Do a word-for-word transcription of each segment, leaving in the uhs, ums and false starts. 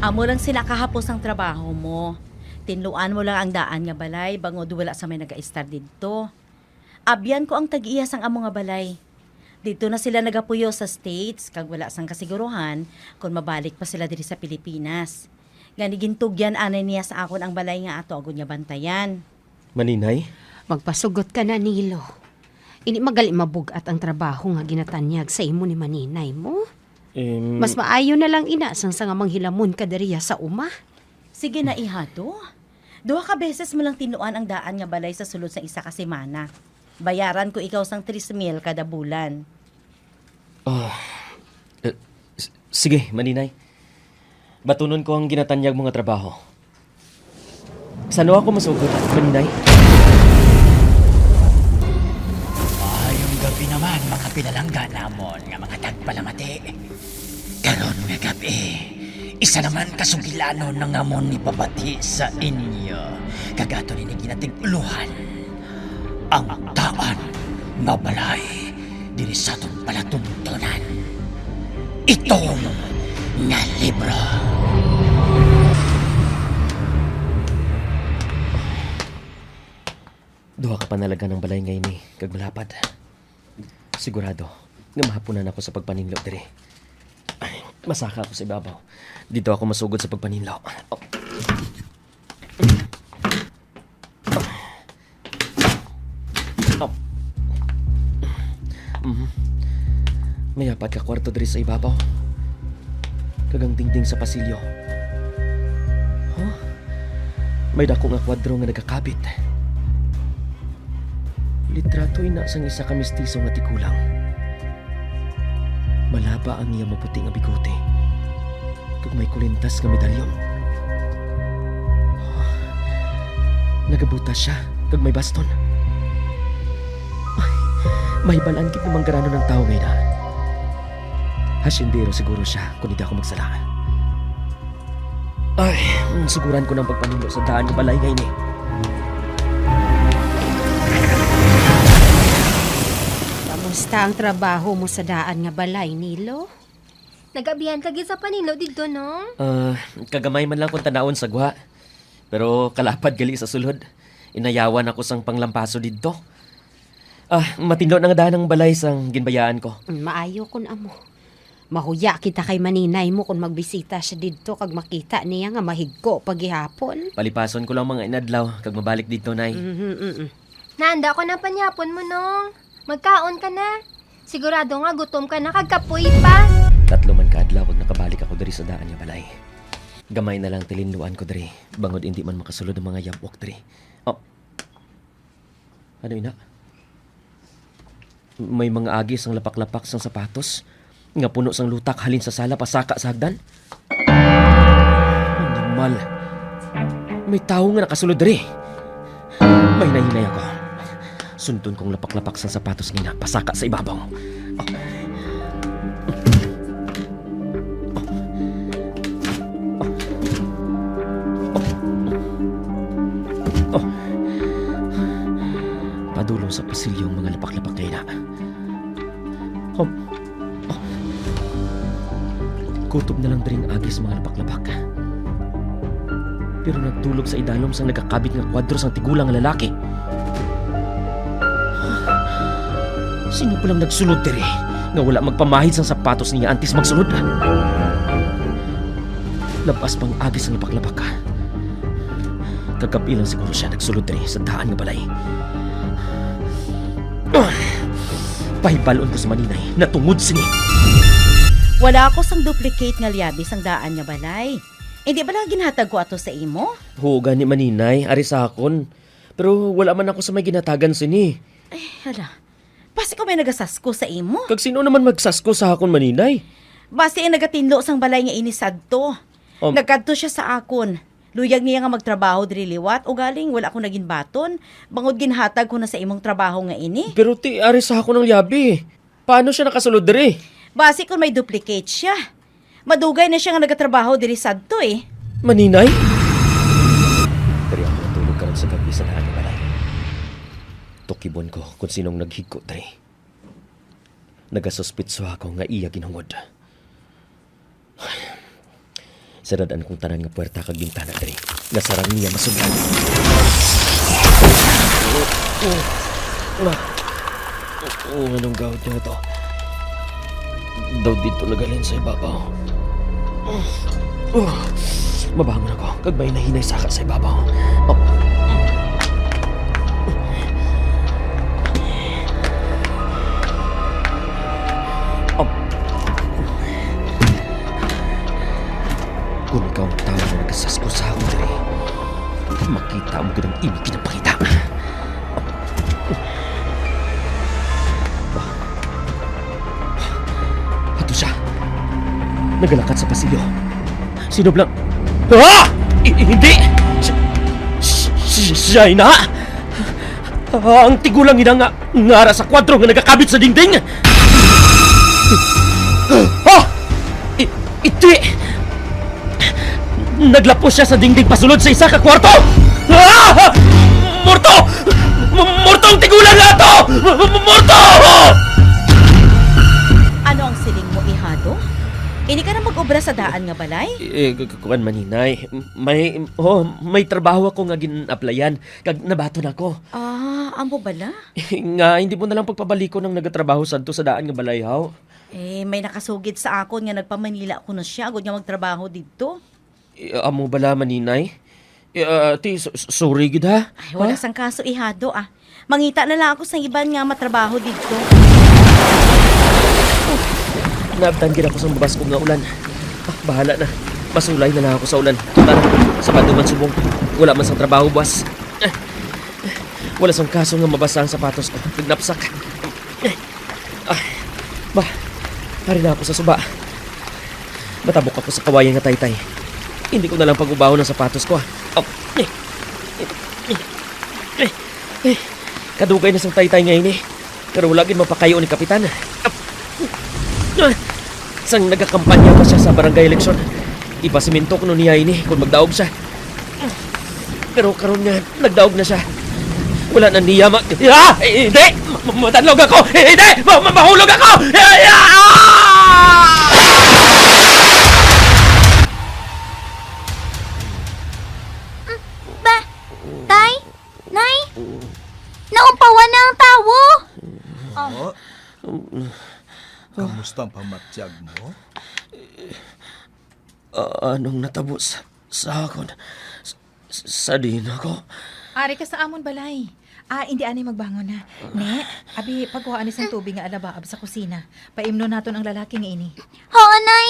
Amo lang sina kahapos ang trabaho mo. Tinluan mo lang ang daan nga balay bangod wala sa may nagaistar didto. Abyan ko ang tag-iya sang amo nga balay. Didto na sila nagapuyo sa States, kag wala sang kasiguruhan kon mabalik pa sila diri sa Pilipinas. Gani gintugyan anay niya sa akon ang balay nga ato agud nga bantayan. Maninay? Magpasugot ka na, Nilo. Indi man gali mabug-at ang trabaho nga ginatanyag sa imo ni Maninay mo. Em, Mas maayo na lang ina sang sa nga manghilamon ka diriya sa uma. Sige na, iha, to. Duha ka beses mo lang tinluan ang daan nga balay sa sulod sang isa ka semana. Bayaran ko ikaw sang tres mil kada bulan. Ah, eh, s-, sige, Maninay. Batunon ko ang ginatanyag mo nga trabaho. Sa ano ako masugot, Maninay? Maayong gab-i naman, mga pinalangga namon nga mga tagpalamati. Karon nga gab-i, isa naman ka sugilanon ang amon ipabati sa inyo, kag aton ini ginatig-ulohan, ang daan nga balay diri sa aton palatuntunan. Itom nga libro. Duha ka panalagan ang balay nga ini, kag malapad. Sigurado nga mahapunan ako sa pagpaninlo diri. Ay, masaka ako sa ibabaw. Didto ako masugod sa pagpaninlo. Oh. Oh. Mhm. May apat ka kwarto diri sa ibabaw. Kag ang dingding sa pasilyo. Huh? May dako nga kwadro nga nagakabit. Litrato ina sang isa ka mestizo nga tigulang. Malaba ang iya maputi nga bigote, kag may kulintas nga medalyon. Nagabutas sia, kag may baston. Ay, mahibalaan gid nga manggaranon ang tawo nga ina. Hasyendero siguro sia, kon hindi ako magsala. Ay, suguran ko ng pagpaninlo sa daan nga balay nga ini. Kamusta ang trabaho mo sa daan nga balay, Nilo? Nagabihan ka gid sa paninlo didto, no? Ah, kagamay man lang kung tanawon sa gwa. Pero kalapad gali sa sulod. Inayawan ako sang panglampaso didto. Ah, matinlo na nga daan ang balay sang ginbayaan ko. Mm, maayo kun amo. Mahuya kita kay maninay mo kon magbisita siya didto kag makita niya nga mahigko pa gihapon. Palipason ko lang mga inadlaw kag mabalik didto, Nay. Mhm, mm-mm. Nahanda ko ng panyapon mo, Nong. Magkaon ka na. Sigurado nga gutom ka na kag kapoy pa. Tatlo man ka adlaw kag nakabalik ako diri sa daan nga balay. Gamay na lang tilinluan ko diri, bangod indi man makasulod ang mga yab-ok diri. Oh. Ano ina? May mga agi sang lapak-lapak sang sapatos nga puno sang lutak halin sa sala pasaka sa hagdan. Animal. May tawo nga nakasulod diri. May nahinay ako. Sundon kong lapak-lapak sang sapatos nga ina pasaka sa ibabaw. Oh. Padulong sa pasilyo ang mga lapak-lapak nga ina. Oh. Oh. Kutob na lang diri ang agi sa mga lapak-lapak. Pero nagdulog sa idalom sang nagakabit nga kwadro sang tigulang nga lalaki. Sino pa lang nagsulod diri nga wala magpamahid sang sapatos niya antes magsulod? Labas pang agi sang lapak-lapak. Kagab-i lang siguro sia nagsulod diri sa daan nga balay. Pahibal-on ko sa maninay na tungod sini. Wala ako sang duplicate nga liabi sang daan nga balay. Indi bala ginhatag ko ato sa imo? Huo gani, maninay, ari sa akon. Pero wala man ako sa may ginhatagan sini. Ay, hala. Basi ko may nagasasko sa imo? Kag sino naman magsasko sa akon, maninay? Basi ang nagatinlo sang balay nga ini sadto. Um, Nagkadto siya sa akon. Luyag niya nga magtrabaho diri liwat, ugaling wala ko na ginbaton, bangod ginhatag ko na sa imong trabaho nga ini. Pero ti, ari sa akon ang liabi. Paano siya nakasulod diri? Basi kon may duplicate siya. Madugay na siya nga nagatrabaho diri sadto, eh. Maninay? Diri ako natulog karon sa gab-i sa daan nga balay. Tukibon ko kung sinong naghigko diri. Nagasuspitso ako nga iya ginhungod. Sarad-an ko ang tanan nga puwerta kag bintana diri. Nasarang niya masudlan. Oh, oh, oh, anong gawad niya to? Daw dito nagalin sa ibabaw. Oh, mabangon ako kag may nahinay saka sa ibabaw. Oh. Oh. Kung ikaw ang tawo nga nagasaskot sa akon diri, makita mo gid ang imo ginapakita. Ato siya. Nagalakat sa pasilyo. Sino bala? Ah! I-, hindi! Si, si, si, siya ina! Ang tigulang ina nga, nga ara sa kwadro nga nagakabit sa dingding! Ah! I-, iti! Naglapos siya sa dingding pasulod sa isa ka kwarto! Ah! Morto! M-, morto ang tigulang nga ato! M-, m-, morto! Ano ang siling mo, Ihado? Ini ka na mag-obra sa daan nga balay? Eh, k-, k-, kuwan man, Inay. May, oh, may trabaho ako nga gin-applyan, kag nabaton ako. Ah, amo bala? Nga, hindi mo na lang pagpabalikon ang nagatrabaho sadto sa daan nga balay, haw? Eh, may nakasugid sa akon nga nagpa-Manila kuno siya, agod nga magtrabaho didto. Eh, amo bala man, Inay? Eh, ah, ti, s-, s-, sorry gid, ha? Ay, wala Ha? sang kaso, Ihado, ah. Mangita na lang ako sa iban nga matrabaho didto. Naabtan gid ako sa mabaskog nga ulan. Ah, bahala na. Masulay na lang ako sa ulan. Tara, Sabado man subong. Wala man sang trabaho buwas. Eh, wala sang kaso nga mabasa ang sapatos ko. Nagnapsak. Eh, ah, ba, ari na ako sa suba. Matabok ako sa kawayan nga taytay. Hindi ko na lang pag-ubahon ang sapatos ko, ah. Oh, eh, eh, eh, eh, eh. Kadugay na sang taytay nga ini. Pero wala gid mapakayo ni Kapitan. Ah, sang nagakampanya pa siya sa barangay eleksyon, ipasimento kuno niya ini kung magdaog siya. Pero karon nga nagdaog na siya, wala na niya ma-, ah! Eh, hindi! Ma-, ma-, matanlog ako! Eh, hindi! Ma-, ma-, mahulog ako! Eh, ah! Ba? Tay? Nay? Naumpawan na ang tawo! Oh. Kamusta ang pamatyag mo? Ah, anong natabo sa, sa akon? S-, s-, sa diin ako? Ari ka sa amon balay. Ah, indi anay magbangon na. Ne, abi, pagkuha ni sang tubig nga alabaab sa kusina. Paimnon naton ang lalaki nga ini. Ho, Nay.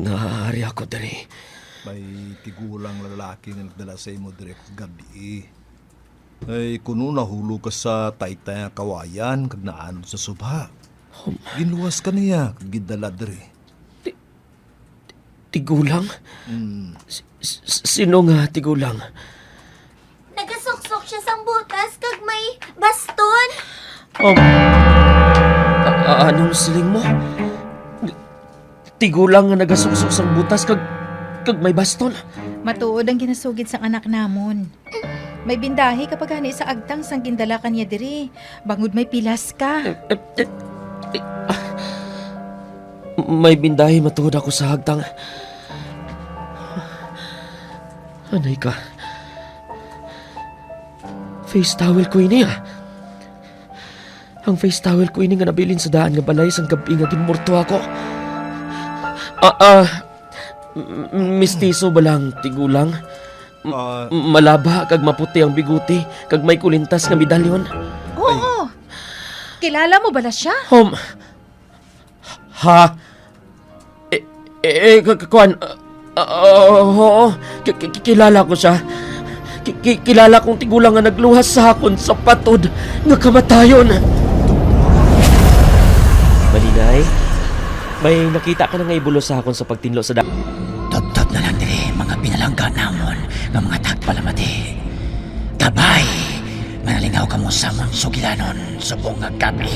Naari ako diri. May tigulang lalaki nga nagdala sa imo diri kagab-i. Ay, kuno nahulog ka sa taytay nga kawayan kag naanod sa suba. Ginluwas ka niya kag gindala diri. Ti-, ti-, tigulang? Mm. S-, s-, sino nga tigulang? Nagasuksok siya sang butas kag may baston. Um, a-, a-, anong siling mo? Tigulang nga nagasuksok sang butas kag, kag may baston. Matuod ang ginasugid sang anak namon. May bindahi ka pa gani sa agtang sang gindala ka niya diri, bangod may pilas ka. Eh, eh, eh, eh, ah. May bindahi matuod ako sa agtang. Anay ka. Face towel ko ini, ah. Ang face towel ko ini nga nabilin sa daan nga balay sang gab-i nga ginmorto ako. Ah, ah, m-, m-, mistiso bala ang tigulang? M-, Ah. m-, malaba kag maputi ang bigote, kag may kulintas nga medalyon. Oo. Ay. Kilala mo bala siya? Um, ha? Eh, eh, eh, k-, k-, kuwan, ah, ah, oo, ki-, ki-, ki-, kilala ko siya. Ki-, ki-, kilala kong tigulang nga nagluwas sa akon sa patod nga kamatayon. Malinay, may nakita ka na nga ibulos sa akon sa pagtinlo sa da- Tubtob na lang diri, mga pinalangga namon nga mga tagpalamati. Kabay! Manalingaw kamo sa amon sugilanon subong nga gab-i.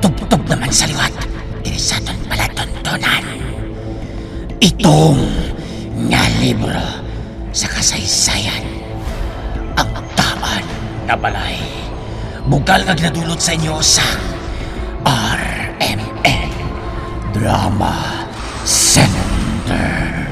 Tubtob naman sa liwat diri sa aton palatuntunan. Itom nga libro sa kasaysayan. Ang Daan nga Balay. Bugal nga ginadulot sa inyo sa R M N. Drama Center.